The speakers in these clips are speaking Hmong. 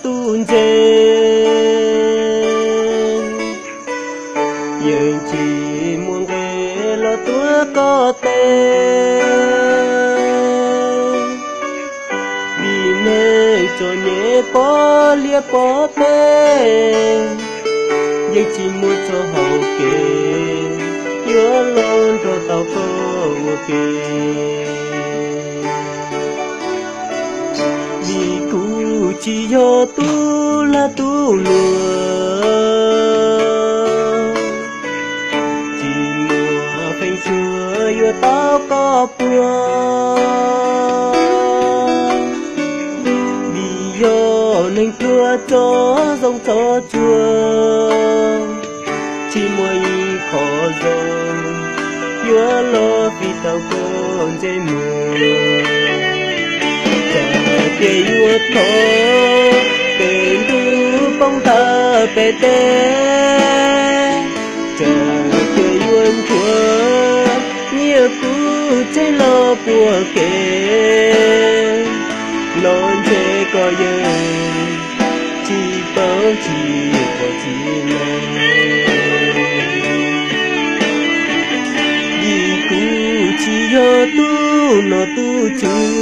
tus ntse, yeej tsis muaj nqe los tuav koj tes. Vim neeg txom nyem pob liab pob peb, yeej tsis muaj txoj hau kev yuav los nrog tau koj ua ke. Vim kuv tsis yog tub lag tub luam, tsis muaj feem xyuam yuav tau koj puag. Vim yog neeg pluag txoj zoo txoj tsuag, tsis muaj ib qho zoo yuav los fij tau koj ntsej muag. Txawm tias yuav thov pem ntuj poob ntawm pem teb, txawm tias yuav nthuav nyiaj kuv tsev los puag kev, los ntshe koj yeej tsis paub tsis pom tsis mloog. Vim kuv tsis yog tub nom tub tswv,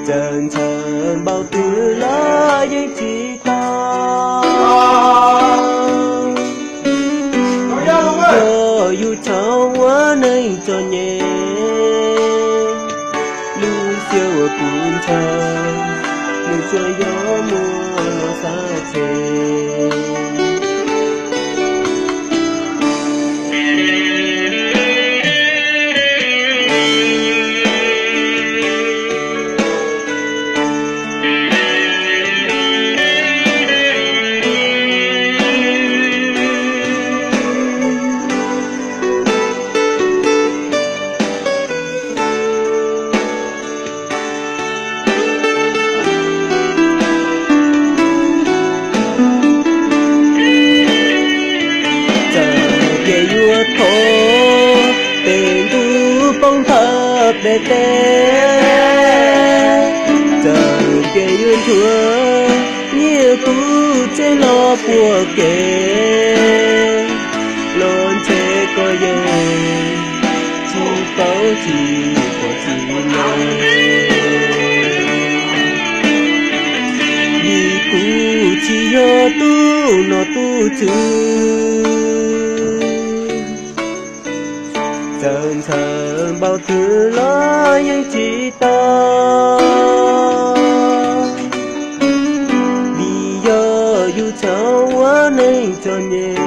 txawm ntshaw npaum twg los yeej tsis tau. Yog yus txhob ua neeg txom nyem, lub siab uas kuv ntshaw, nws tsuas yog muab los xav tseg. Txawm tias yuav thov pem ntuj poob ntawm pem teb, txawm tias yuav nthuav nyiaj kuv tsev los puag kev, los ntshe koj yeej tsis paub tsis pom tsis mloog. Vim kuv tsis yog tub nom tub tswv, txawm ntshaw npaum twg los yeej tsis tau. Vim yog yus txhob ua neeg txom nyem,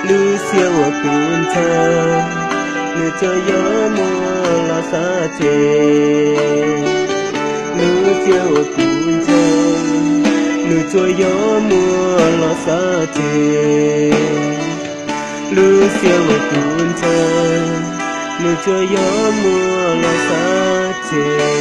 lub siab uas kuv ntshaw, nws tsuas yog muab los xav tseg. Lub siab uas kuv ntshaw, nws tsuas yog muab los xav tseg. Lub siab uas kuv ntshaw, nws tsuas yog muab los xav tseg.